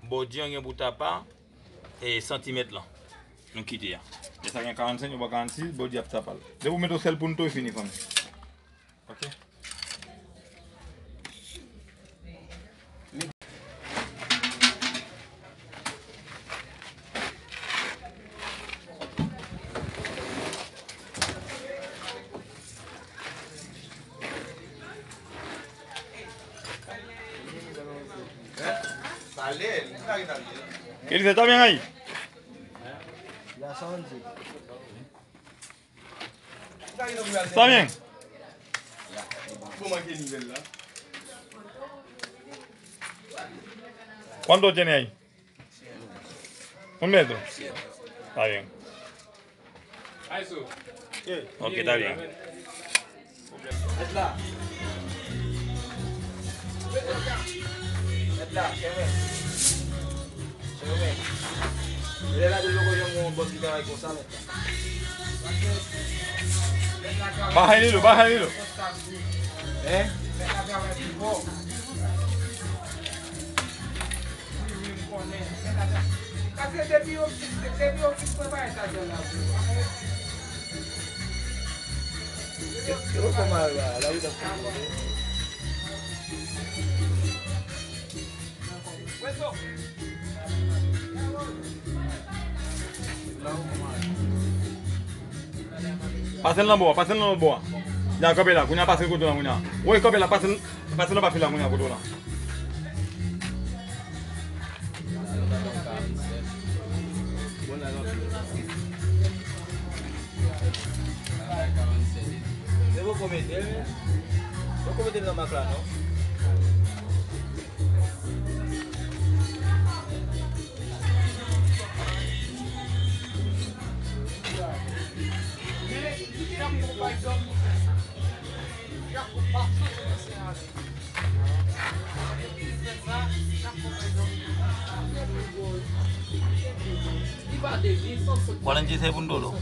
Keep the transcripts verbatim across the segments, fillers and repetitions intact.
Bòdi an gen pou tapa e santimèt lan. Nou kite a. Lè sa gen karannsenk, yo ba karannsis, bòdi ap tapa l. Depi w mete yon sèl poun tou, e fini, fanmi. Ok. Kèlizè, ta byen, ay? Sa byen? Kwanto tiene ahí? Un metro. Está bien. Ok, está bien. Mèt la. Mèt la, fèmen. Fèmen. Lè la, de lòt bò, yon bòs ki travay konsa, mèt la. Baja el hilo, baja el hilo. Hein? Wi, wi, m konnen. Paske depi yo, depi yo fin prepare sa djòl la pou yo. Yo kòman la, la wi, pase l nan bò a, pase l nan lòt bò a. Ya, kanpe la, kounye a pase l kote w lan, kounye a. Wi, kanpe la, pase l, pase l anba fil la, kounye a kote w lan. Se poko mete l, men. Poko mete l nan mak la, non. Walanti se pou n dolo.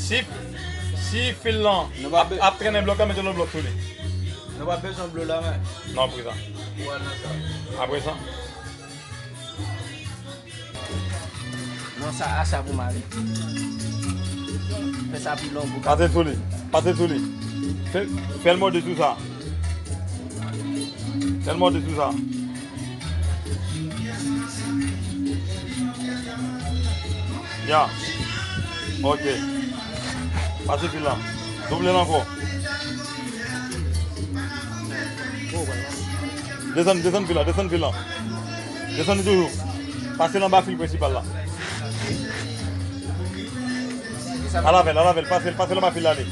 Si, si fil lan ap, ap trennen blòk la, mete lòt blòk sou li. Nou pa bezwen blo la, men. Non, apre sa. Ou al nan sa. Apre sa. Non, sa, a sa pou mari. Fè sa pi long pou... Pase l sou li. Pase l sou li. Fè, fè l mòde sou sa. Fè l mòde sou sa. Ya. Ok. Pase fil la. Double l ankò. Desann, desann fil la, desann fil la. Desann li toujou. Pase l anba fil prensipal la. Al avè l, al avè l, pase l, pase l anba fil la, ale.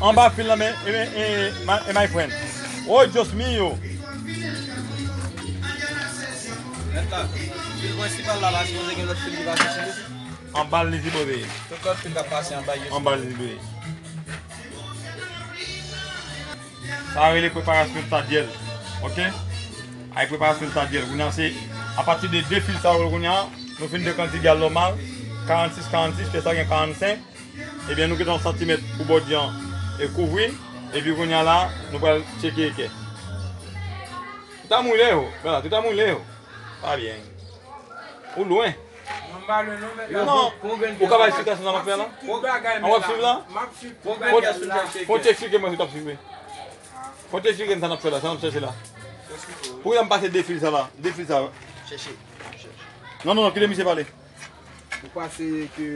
Anba fil la, men, e, e, e, my, e, my friend. Oh, Dios mío. Mèt la, fil prensipal la, pa sipoze gen lòt fil ki pase sou li? Anba l li sipoze ye. Tout lòt fil k ap pase anba l yo. Anba l li sipoze ye. Sa rele preparasyon tadyèl. Ok? Ay preparasyon tadyèl. Kounye a se apati de de fil sa yo kounye a, nou fin dekantidyal nòmal, karannsis, karannsis, fè sa gen karannsenk. Ebyen, nou kite yon santimèt pou bòdi an e kouvri l. Epi kounye a la, nou pral tcheke ekè. Tout a mouye yo. Gade la, tout a mouye yo. Pa byen. Ou lwen. Non, m pa lwen non, mèt la. Non. Ou ka bay esplikasyon sa m ap fè la? Tout bagay, mèt la. An w ap swiv la? M ap swiv tout bagay la. Fò w te eksplike mwen sa w ap swiv. Fò w te eksplike m sa n ap fè la, sa n ap chèche la. Pou yon m pase de fil sa la, de fil sa. Chèche. Non, non, non, kite misye pale. Ou panse ke...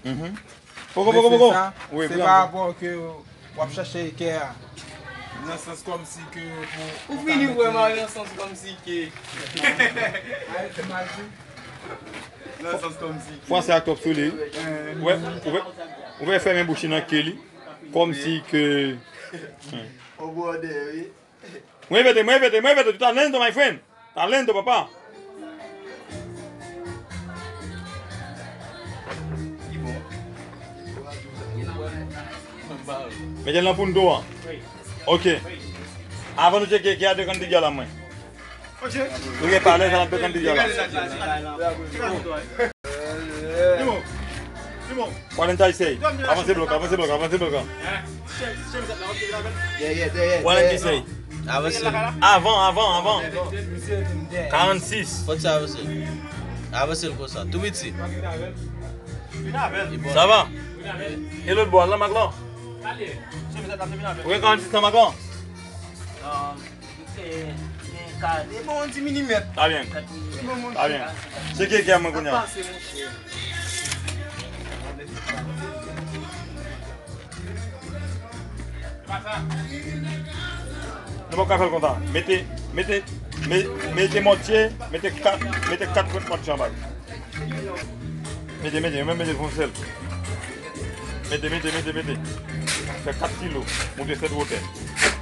Mhm. Poko, poko, poko. Wi, se pa rapò ke w ap chache ekè a. Nan sans kòmsi ke pou... Ou fini vrèman nan sans kòmsi ke... Nan sans kòmsi ke... Franse ak twòp sou li. Ou wè, ou wè, ou wè fèmen bouch li nan ke li. Kòmsi ke... O bwòdè, wi. Mwen repete, mwen repete, mwen repete, talento, my friend. Talento, papa. Mete l nan poun tou an. Ok. Avan nou tcheke, ki a dekantidyal la mwen? Ou gen palè, sa n ap fè kandidat la. Walen Taysèy. Avanse blòk, avanse blòk, avanse blòk. Walen Taysèy. Avanse. Avan, avan, avan. Karannsis. Fòk sa avanse. Avanse l konsa. Tou piti. Sa va? E lòt bò a, lan mak lan? Ou gen karannsis lan mak lan? Se bon, yon ti milimèt. Ta byen. Ta byen. Tcheke ekè a mwen kounye a. Nou pa ka fè l konsa. Mete, mete, me- mete mòtye, mete kat, mete kat frèt mòtye anba l. Mete, mete, yo menm mete l fon sèl. Mete, mete, mete, mete. Fè kat kilo, moute sèt wotè.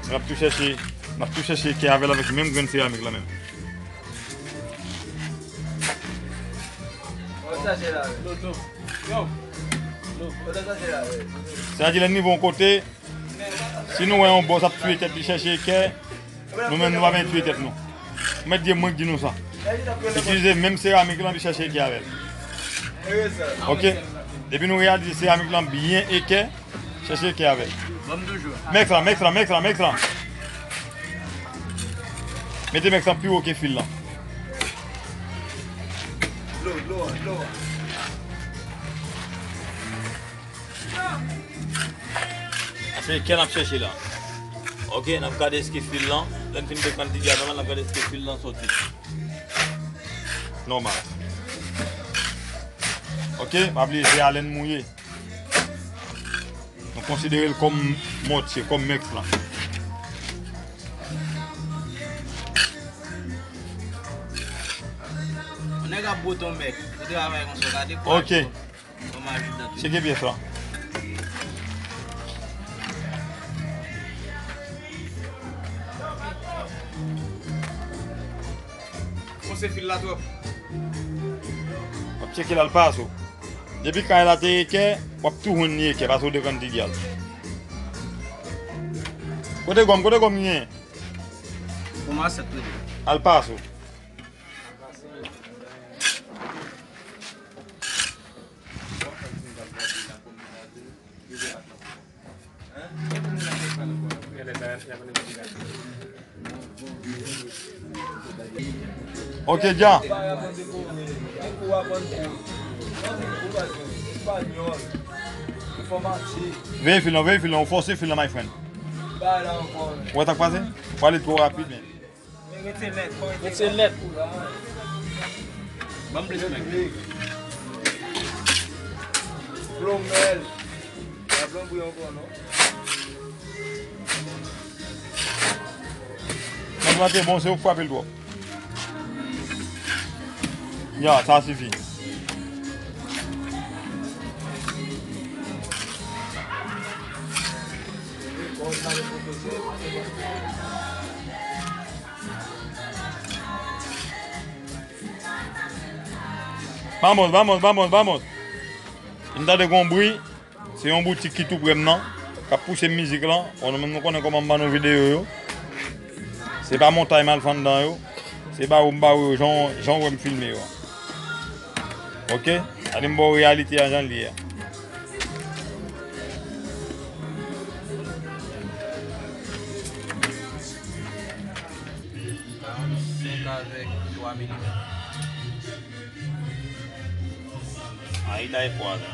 N ap tou chèche, n ap tou chèche ekè avè l avèk menm grenn seramik la menm. Sa di lè n rive yon kote, si nou wè yon bòs ap touye tèt li chèche ekè, nou menm nou pa bezwen touye tèt nou. Ou mèt di mwen k di nou sa. Itilize menm seramik lan epi chèche ekè avè l. Oke? Depi nou reyalize seramik lan byen ekè, chèche ekè avè l. Mèks lan, mèks lan, mèks lan, mèks lan. Mete mèks lan pi wo ke fil lan. Se ekè n ap chèche la. Oke, n ap gade èske fil lan, lè n fin dekann ti dyab la, n ap gade èske fil lan soti. Nòmal. Oke, pa bliye se a lè n mouye. Nou konsidere l kòm mòtye, kòm mèks lan. Yon nèg ap bwote yon mèks, ou travay konsa, gade kouwaj. Oke. Tcheke pyès lan. Fonse fil la twòp. W ap tcheke l al pa asou. Depi kay la te ekè, w ap tou jwenn li ekè, paske w dekann ti dyab. Kote gòm, kote gòm li ye? Pou masèt li. Al pa asou. Oke, dja. Veye fil lan, veye fil lan, ou fòse fil lan, my friend. Ou wè sa k pase? Ou ale twò rapid, men. Rete nèt. Ban m plis mèk. Blonbèl. Pa blonbri ankò non. Nèg la te bon, se ou k frape l twòp. Ya, sa sifi. Vamos, vamos, vamos, vamos. M tande gon bri. Se yon boutik ki tou pre m nan, k ap pouse mizik lan. Bon, nou menm nou konnen kòman m ban nou videyo yo. Se pa montay m al fè anndan yo. Se ba ou m ba ou yo, jan, jan w wè m filme yo a. Oke? Gade m ba w reyalite a jan l ye a. Karannsenk avèk twa milimèt. Ahí está el cuadro.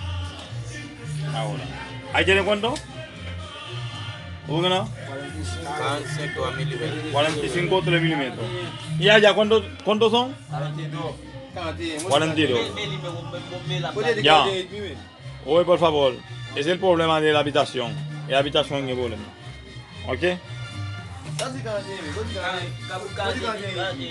Ahora. ¿Ahí tiene cuánto? ¿Cómo que no? Karannsenk twa milimèt. Cuarenta y cinco tres milímetros. ¿Y allá cuánto, cuántos son? Karannde. Karannde. Ya. Oye, por favor. Es el problema de la habitación. E abitasyon gen pwoblèm. Oke? Sa di karannde, sa di karannde. Sa di karannde.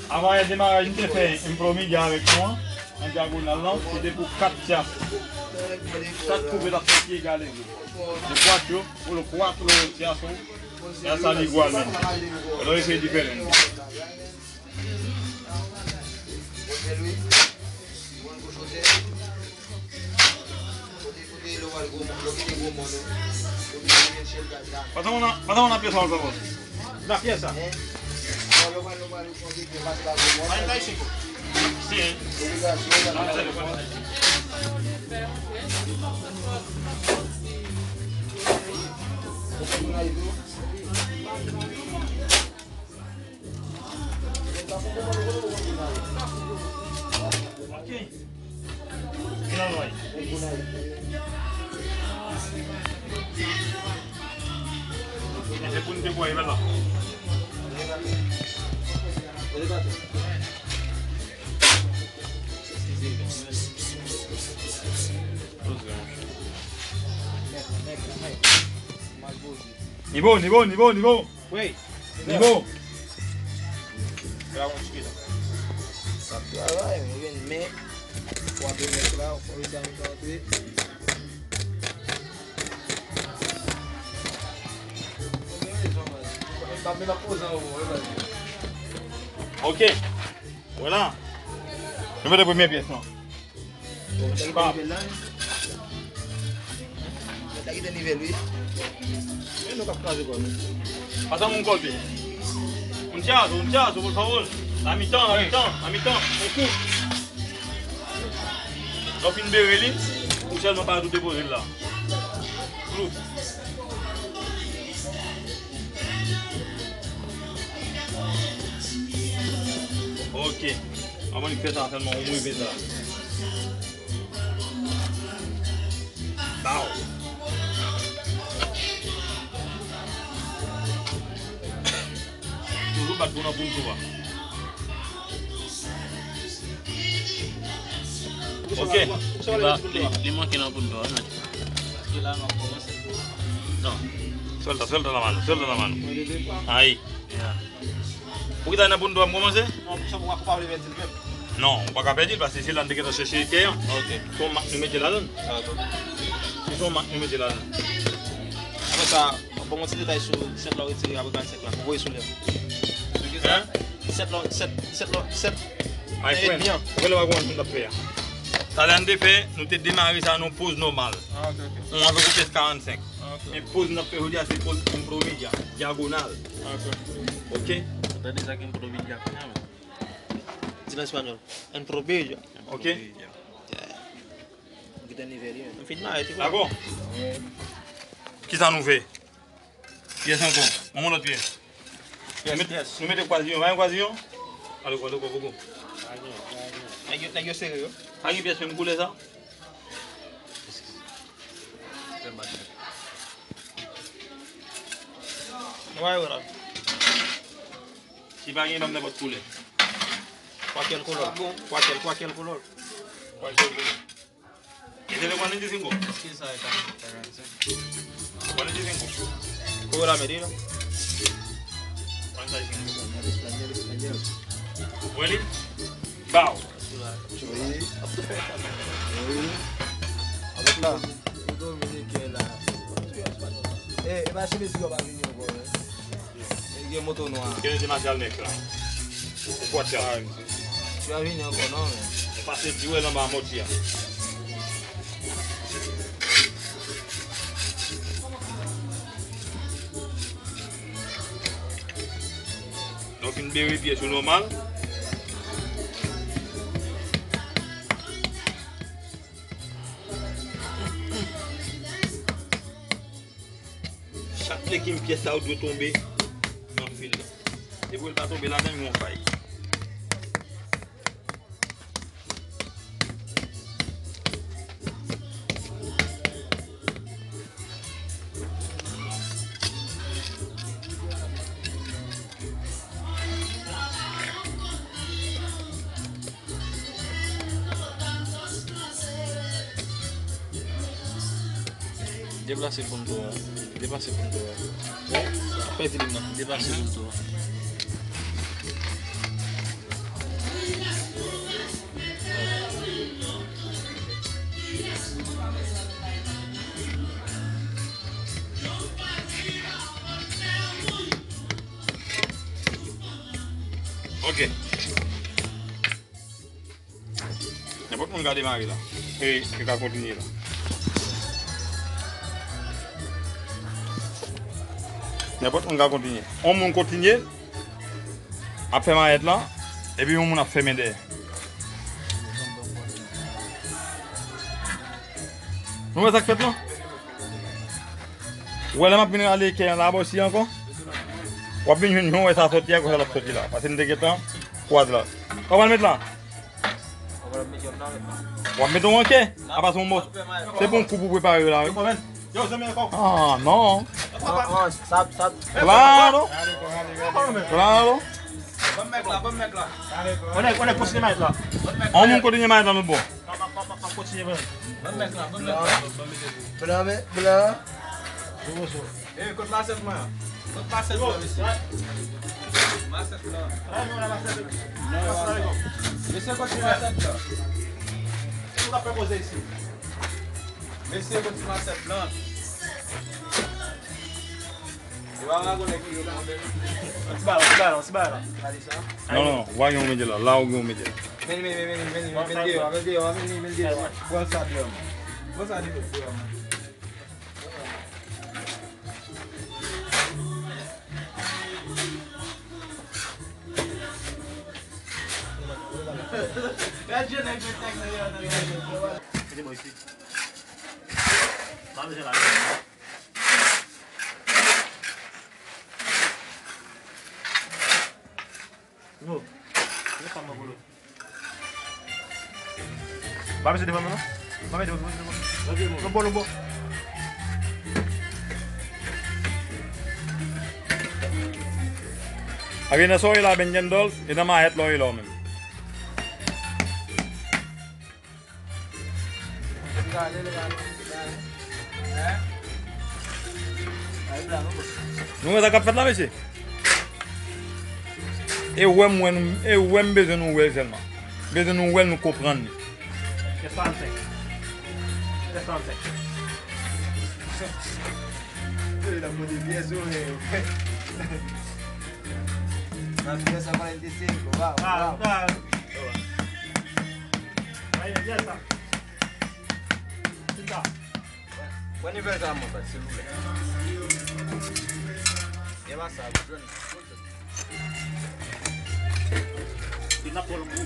Avan demaraj, m te fè yon promidya avèk nou an, an dyagonal lan, se te pou kat tya. Chak koupe t ap fè pye egale. De kwatro, por lo cuatro tya son, ya sale igualmente. Pero ese es diferente. Pasa yon, pasa yon apye sa w fè. Nan pyès sa. Si. Ok. Nivo, nivo, nivo, nivo. Wi. Nivo. La, yon ti pita. Sa travay, mwen gen men. Pou ap met la, pou sa nou antre. Ok. Vwala. Nou mete premye pyès lan. Bon, mwen ta kite nivel la, wi. Mwen ta kite nivel, wi. E nou k ap kraze kò nou. Pase moun kòlpe. Un chasco, un chasco, por favor. La mitan, la mitan, la mitan. Un coup. Lè w fin bere li, ou sèlman pa tou depoze l la. Klou. Ok. Avan li fè sa sèlman, ou move sa. Baw. Toujou bat pou nan poun tou a. Ok. Li, li manke nan poun tou a, mèt. Non. Suelta, suelta la mano, suelta la mano. Ahí. Ya. Pou ki ta nan poun tou a m kòmanse? Non, pou sa pou pa pèdi l menm. Non, ou pa ka pèdi l, paske se la n te gentan chèche kè an. Ok. Se yon mak nou mete ladan l. Dakò. Se yon mak nou mete ladan l. Apre sa, ban m yon ti detay sou sèt la w retire apre karannsenk la. Voye sou li. Sèt la, sèt, sèt la, sèt. My friend, ou konnen pa kòman nou t ap fè a. Talè a n te fè, nou te demare sa nan yon poz nòmal. Ah, ok, ok. Yon avèk yon pyès karannsenk. Ah, ok. Men poz n ap fè jodi a, se poz improviso, dyagonal. Ah, ok. Ok? Ou tande sa ki improviso kounye a, men? Di l an espanyòl. Improviso. Ok. Improviso. Yeah. M kite nivel li, men. M fin mare, ti. Dakò. Wi. Kisa nou fè? Pyès ankò. Ban mwen lòt pyès. Pyès, nou met-, pyès. Nou mete kwaziyon. Pa gen kwaziyon? Ale, ale, ale, ale. Nèg yo, nèg yo sere, yo. Pa gen pyès menm koulè sa? Nou va wè la. Si pa gen, ban m nenpòt koulè. Kwakèl kolòl. Kwakèl, kwakèl kolòl. Kwakèl kolòl. Ese le cuarenta y cinco. Eske sa e ka karannsenk? Cuarenta y cinco. Kote la mete la? Cuarenta y cinco. Espanyòl, espanyòl, espanyòl. Wè li? Baw. Wi. Wi. Avèk la. Ou dominiken la. E, e pa si mezi yo pa vini ankò, men. Gen moto nwa. Kennedy Marshall nèg la. Ou kwè sa? Yo vini ankò non, men. Ou pase di wè l anba mòti a. Donk, fin bere pyès yo nòmal. Chak lekim pyès sa yo dwe tonbe nan fil la. Depi w wè l pa tonbe ladan l, gen yon fay. Deplase poun tou a. Deplase poun tou a. Pèdi li nan. Deplase poun tou a. Ok. Nenpòt moun ka demare la. E, e ka kontinye la. Nenpòt moun ka kontinye. Yon moun kontinye ap fè mayèt lan, epi yon moun ap fèmen dèyè. Nou wè sa k fèt lan? Ou wè lè m ap vin rale kè an la bò si ankò? W ap vin jwenn jan w wè sa soti a, konsa l ap soti la. Paske m te gentan kwaz la. Sa w pral met la? W ap mete yon anke? Apa se yon mòso. Se pou yon koup ou prepare la, wi. Yo, zanmi ankò. Ah, non. Claro. Claro. Banm mèk la, banm mèk la. On est, on est continué mayèt la. On moun kontinye mayèt la lòt bò. Pa, pa, pa, pa, pa kontinye, banm. Banm mèk la, banm mèk la. Blan, blan. Eh, kot masèt mwen an? Kot masèt mwen, mesye? Masèt lan. Mesye, kot ti masèt lan? Mesye, kot ti masèt lan? Yo pa ragon nèg ki yo nan. Yon ti balon, yon ti balon, yon ti balon. Gade sa. Non, non, non, w a gen yon medye la, la ou gen yon medye la. Vini, vini, vini, vini, vini, vini deyò, vini deyò, vini, vini deyò. Pran sa deyò, man. Pran sa deyò, deyò, man. Gad je nèg met nèg nan yon nan yon. Mete bò isit. Pa bezwen lage. Yo, yo pa mwen bolo. Pa bezwen devan mwen non. Pa bezwen devan mwen. Lòt bò, lòt bò. Ak nan sa w ye la, Ben Gendolf, e nan mayèt la w ye la w menm. Nou wè sa k ap fèt la, mesye? E wè m wè nou, e wè m bezwen nou wè l sèlman. Bezwen nou wè l, nou konprann li. Kè sa l fè? Kè sa l fè? Yo, l ap mande pyès, yo, men. Nan pyès, sa konnen te se, waw, waw. Ayi, pyès sa. Pita. Pran nivel sa mwen fè, silvouplè. Gen pa sa, jwenn. Li nan pòl gwo.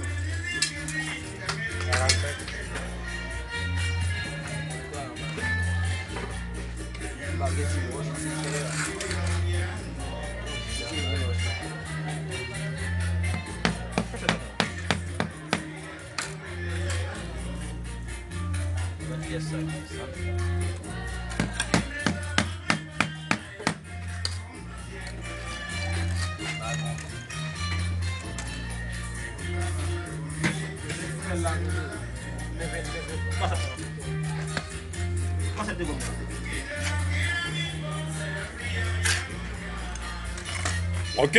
Ok.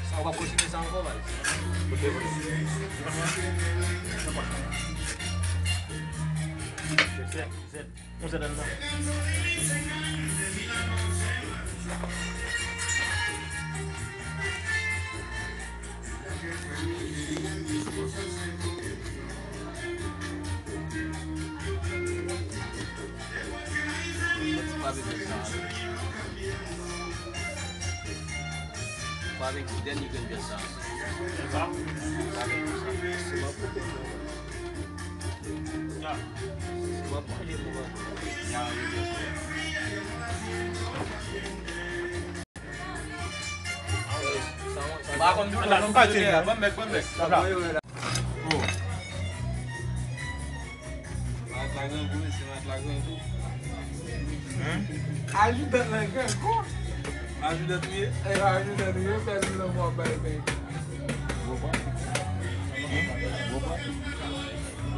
Sa w ap kontinye sa ankò, baz? Kote, kote? Zèt, zèt. Yon zèt anndan. Ou pa vle ti dènye grenn pyès sa. Ou pa vle ti sa. Ba konn tout la, non, pa tire la. Bon, mèk, bon, mèk. Mat la grangou, mesye, mat la grangou. Ajidan nan grangou. Ajidan touye. E ajidan touye, fè li nan mò bay bay.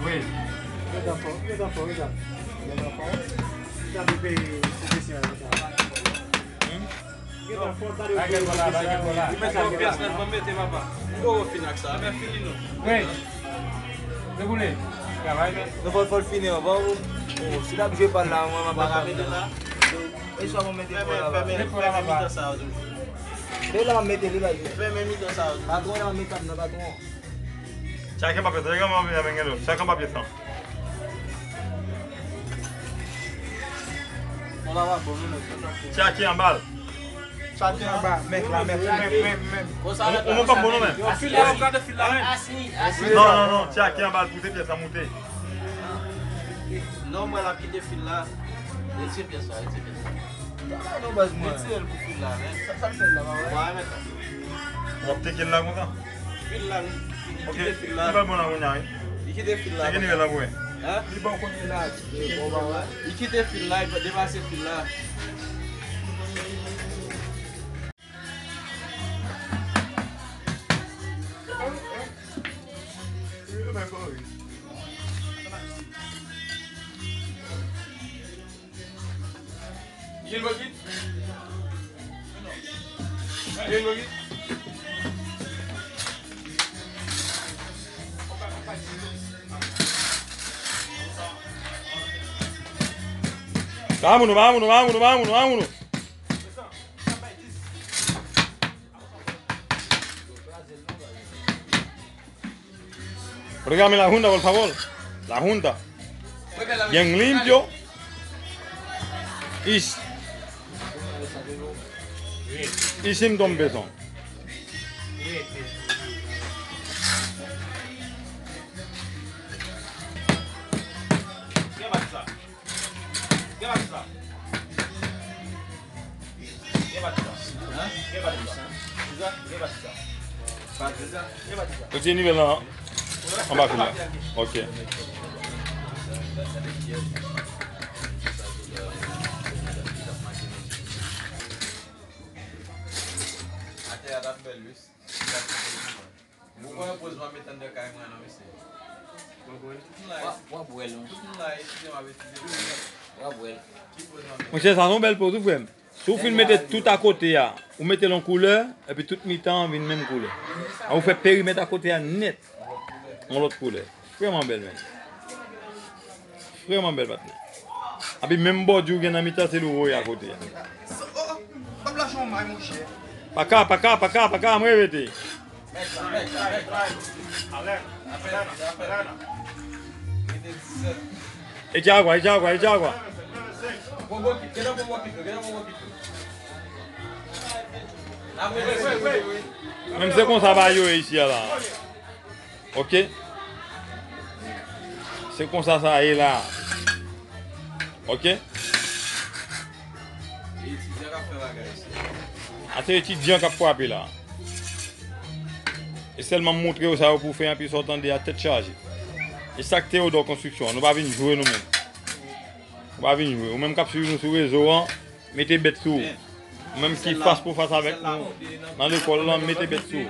Wi. Mèt anfò, mèt anfò, mèt anfò. Mèt anfò. Sa pou peye pwofesyonèl konsa. Ou mete yon pyès nèt, mwen mete, papa. M poko fin ak sa, men fini non. Wi. Dewoule. Travay, men. Non, fò, fò l fini anvan, wi. Bon, si l ap jwe pa l la, mwen, mwen pa ka mete la. E swa mwen mete fò la, papa. Fèmen, fèmen mitan sa yo toujou. Li la, mete li la. Fèmen mitan sa yo toujou. Patwon la, mete nan patwon. Tchake papye, tchake papye, tchake papye san. Tchake anba l. Sa te anba, mèk la, mèk, mèk, mèk, mèk. Konsa, ou, ou pa bon non, men. Yo, fil la, yo gade fil la, men. Asi, asi. Non, non, non, tchak ki anba l pouse pyès la moute. Non, mwen l ap kite fil la. Retire pyès la, retire pyès la. Non, baz mwen. Retire l pou fil la, men. Sa, sa l fè la, pa vre? Mwen, men. W ap teke l la konsa? Fil la, li, li kite fil la. Li pa bon la, kounye a, wi. Li kite fil la. Teke nivo la pou mwen. Hein? Li bon kounye la. Li kite fil la, li depase fil la. Vámonos, vámonos, vámonos, vámonos, vámonos. Óigame la Junta, por favor. La Junta. Bien limpio. Y, y sin trompezón. Retire nivo la anba fil la. Ok. Atè a t ap bèl, wi. Ou konnen poz m ap met anndan kay mwen non, mesye. Tout moun la, w ap wè l, tout moun la, eskize m ap eskize m. W ap wè l. Ki poz m ap met? Monchè, sa se yon bèl poz, wi, frè m. Si w fin mete tout akote a, ou mete l yon koulè, epi tout mitan an vin menm koulè. Ou fè perimèt akote a nèt yon lòt koulè. Vrèman bèl, men. Vrèman bèl, patnè. Epi menm bòdi w gen nan mitan, se li w voye akote a. Paka, paka, paka, paka, mwen rete. Echa agua, echa agua, echa agua. Menm se konsa ba yo ye isi a la. Ok? Se konsa sa ye la. Ok? A se etidyan k ap frape la. E sèlman m montre yo sa yo pou fè, anpi sa w tande a tèt chaje. E sa k Théodore Construction, nou pa vin jwe nou menm. Nou pa vin jwe. Ou menm k ap swiv nou sou rezo an, mete bèt sou ou. Ou menm ki fas pou fas avèk nou nan lekòl lan, mete bèt sou ou.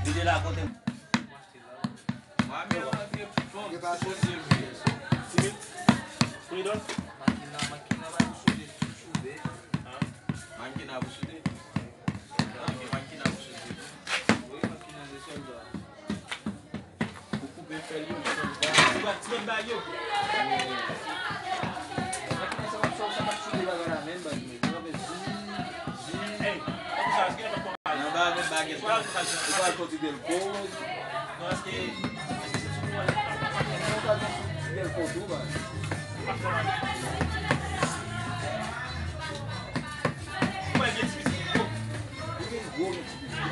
Vide la kote m. Makina, makina pa pou sode. Makina pou sode. Makina pou sode. Wi, makina de sòlda. Ou koupe fè l yo, ti bòt, ti bòt bay yo. Sa p ap soti bagay la menm, baz mwen. Yo ap di, di. Nan bagay bagèt la. Ou pral soti dèlko. Non, èske, èske se sou mwen? Ou pral soti dèlko tou, baz. Ou wè gen ti pitit gwo. Ou gen gwo, gen ti pitit.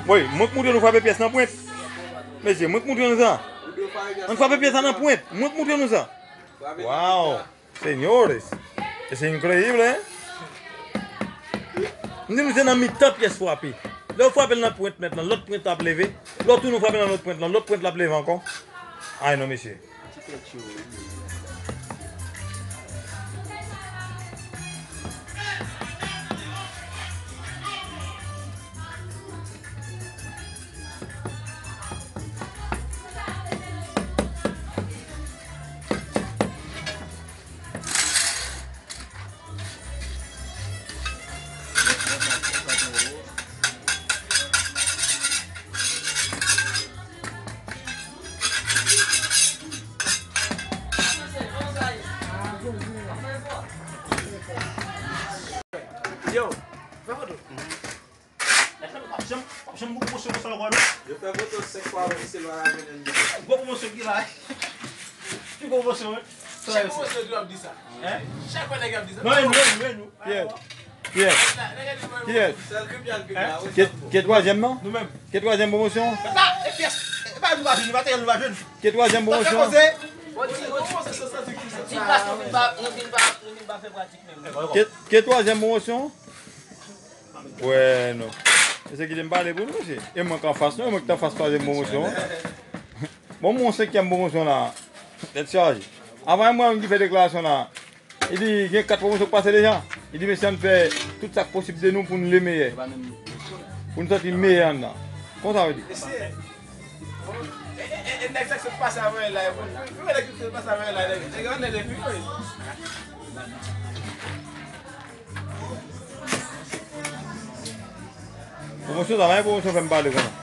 Woy, mwen k montre nou frape pyès nan pwent. Mesye, mwen k montre nou sa. Ann frape pye sa nan pwent. Mwen k moutre nou sa. Wow! Señores! E se enkreyible, hein? M di nou se nan mitan pyès frape. Lè w frape l nan pwent mèt lan, lòt pwent la ap leve. Lè w tounen w frape l nan lòt pwent lan, lòt pwent la ap leve ankò. Ay non, mesye. Yo, fè foto. Nèg la, w ap janm, w ap janm gwo pwomosyon konsa ankò non. Yo fè foto senk fwa, men se lwa la mennen l. Gwo pwomosyon ki la. Ki gwo pwomosyon, wi? Chak pwomosyon yo ap di sa. Hein? Chak fwa nèg yo ap di sa. Non, e nou, e nou, e nou. Kiyès? Kiyès? Kiyès? Sèl Viviane ki la, wi. Ki, ki twazyèm nan? Nou menm. Ki twazyèm pwomosyon? Sa, e pyès, e pa nou pa jwenn, e pa nou pa jwenn. Ki twazyèm pwomosyon? Ti plas nou vin pa, nou vin pa, nou vin pa fè pratik menm. Ki, ki twazyèm pwomosyon? Wè, non. E se kite m pale pou nou, mesye. E mwen k anfas, non, e mwen ki t anfas twazyèm pwomosyon an. Bon, mwen senkyèm pwomosyon la. Tèt chaje. Avan mwen menm ki fè deklarasyon la. Li di, gen kat pwomosyon k pase deja. Li di, mesye, ann fè tout sa k posib de nou pou n le meyè. Pou n sòti meyè anndan. Konsa yo di. Mesye, bon, e, e, e, e nèg sa k sot pase avan la, e bon, pi, pi, nèg ki sot pase avan la, nèg, nèg yo anndan depi, wi. Pwomosyon sa, pa gen pwomosyon fè m pale konsa.